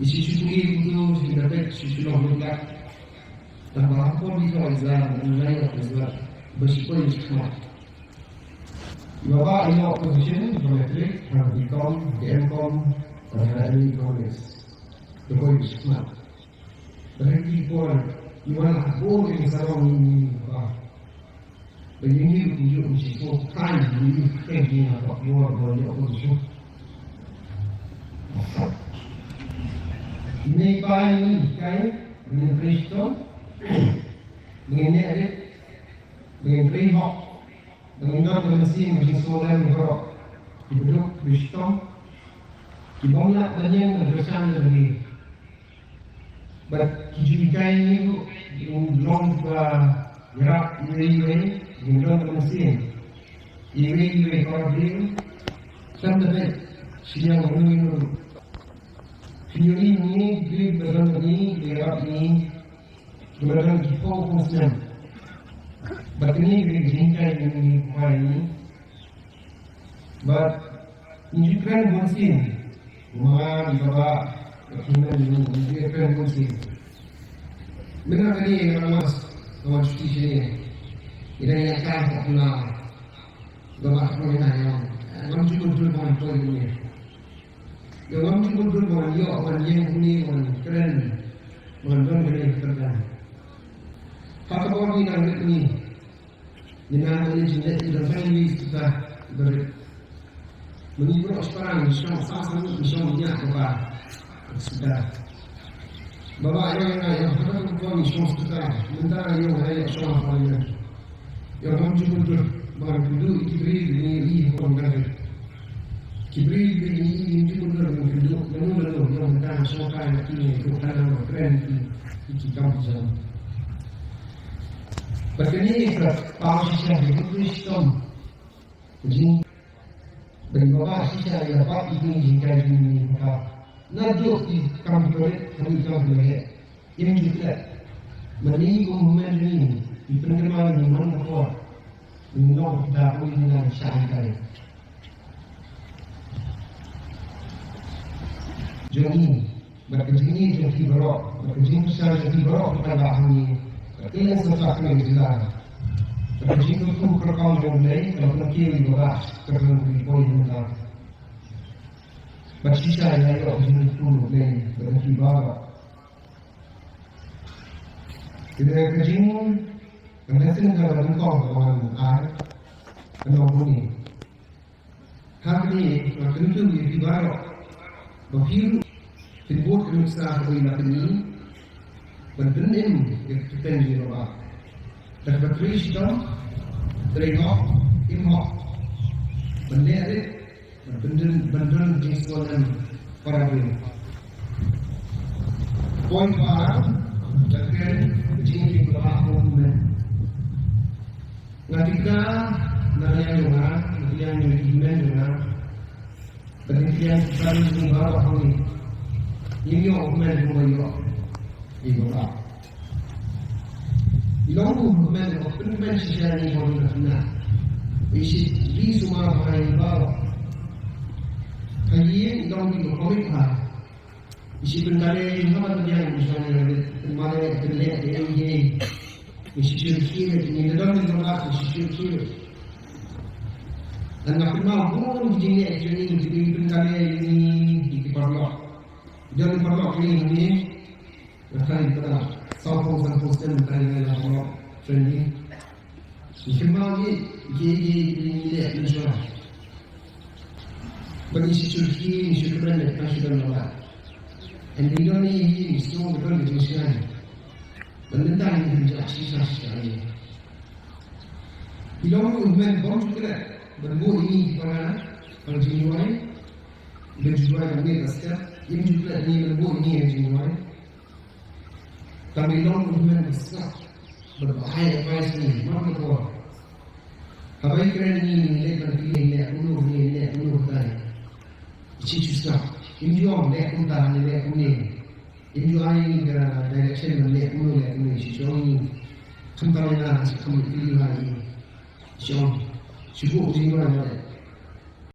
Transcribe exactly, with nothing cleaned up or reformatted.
Ïa shi shu pule kumto, shi da peit, shi shu long lut lak. Tang ba ha por ki thoh exam, nang ïoh result ba shi point shi khmat. Iba ba ïoh position ba matric, ha B.Com, ha M.Com, ha M.A. Economics. Da point shi khmat. Ba ha ki por, iba la ha por ki sa long ni ni ba. Ba ïa ngi ruh kumjuh ngi shu sngewthuh ïa ngi kren ïa nga, ba ïoh, ba ïoh position. Ngi ba ngi kai, ngi trei shitom, ngi neh rit, ngi trei hok, ngi don ka mynsiem, ngi sngewlem baroh. Ki baduk, ki shitom, ki bym lah ban ïeng, ban kyrshan, ban ri. Bad ki jinghikai ngi ruh, ki long ba ïarap iwei iwei, ki long ka mynsiem. Iwei iwei ka dei, khlem da beit, sha ïing uno uno ruh. Phin ïohi ngi, ki ba don ngi, ki ïarap ngi, ki ba don ki phew phew snem. Bad kine ki jinghikai ngi, ki hikai ngi. Bad ngi ju kren bun sien. Nga, i baba, i kine, ngi ju kren bun sien. Mynta kane nga mas, nga mas shuti sien. Ïa dang ïa ka hok na. Baba, hok na ïa. Ngam ju bun jur ban poi ne. Ïa ngam ju bun jur ban ïoh, ban ïeng ne, ban kren. Ban don kane ka kyrdan. Ha ka por ngi dang rit ngi. Ngi nang ïa jingleh ïa dang tang ïa sita barit. Mynta baroh shipara ngi shong sa sa ngi shong ïa kaba sita. Baba ïa nga ïa hada kum ngi shong sita. Mynta ïa nga ïa shong ha parliament. Ïa ngam ju bun jur ban kynduh ïa ki briew ngi ïa hapdeng ka ri. Ki briew ba ngi ïa ngi ju bun jur ban kynduh lano lano ïa mynta shong ka ïa ki ngi ju kynduh ban kren ïa ki kam jam. Bad kane ka paw shisha ka jingkhuslai shitom. Ka jing, bad i baba shisha ïa bad i jingkai jong i baba. Naduh i kam ki barit haduh i kam ki baheh. Im ju klet. Mynne kum hynmen jong i, i pynkynmaw ïa i man ka por. I long da u i nang shah i kai. Jong i, bad ka jingïeit jong phi baroh, bad ka jingkyrshan jong phi baroh, ka la hangne, ka kylleng sha ka jylla. Bad ka jingkyrkhu kyrpang jong U Blei, ka la pynkiew ïa u Bah, ka la pynkiew ïa u Bah. Bad shisha ïa ka jingkyrkhu U Blei, bad phi baroh. Ka jing, ka lesson ka la nyngkong ka wan ai, ka long hangne. Hangne, nga kyntu ïa phi baroh. Ba phi ruh, phin bud ka nuksa kaba ïa la pyni. Ban pynim ïa ka kyrteng jong u Bah. Da kaba trei shitom, trei hok, im hok. Ban leh rit, ban pyndon, ban don jingsngewlem para briew. Point ba ar, da kren, jingkren ba ar, Nga tip ka, na liang jong nga, na liang jong ki hynmen jong nga. Bad na liang ki kali jong nga baroh hangne. Ngim ïoh hynmen jong nga ïoh. Ïa nga baroh. I long u hynmen jong nga pynhynmen shisha ïa nga baroh na. I shi ri sumar ba ïa nga baroh. Ka ïing i long ki comic ha. I shi pynkylla ïa nga ban pynïaid ïa u shong ïa nga, pynmane pynleh ïa nga. I shi shu khie, i ngi don i ngi don i shi shu khie. Nga pynmane bun ki jingleh ki jong ngi, ki pynkylla ïa ngi, ki paralok. Don i paralok ki ngi, nga tharai pynkylla. Saw phew san phew snem nga tharai nga paralok. Friendly. Ngi kynmaw ïa ki, ïa ki, ïa ki, ïa ki leh mynshuwa. Ba ngi shu shu ki, ngi shu kren, ngi shu don lawar. And they don't need him, so we don't need him. Tang mynta ngi hynja shisha shisha ïa ngi. I long u hynmen bym ju klet ban buh ïa ngi ki paralok ban jingduwai. Ban jingduwai ban miet ba step. Im ju klet ïa ngi ban buh ïa ngi ban jingduwai. Tang i long u hynmen ba sngap, ba ba ai advice ïa ngi man ka por. Haba i kren ïa ngi, ngi leh ban kylli, ngi leh kumno, ngi leh kumno, tai. Shi shu sngap. Im ju ong leh kumta, ngi leh kumne. Im ju ai ïa ngi ka direction ban leh kumno, leh kumne. Shi shu ong ïa ngi, khamtam ïa nga, shi kham kylli ha ïa ngi. Shi ong, shu buh jingduwai ban leh.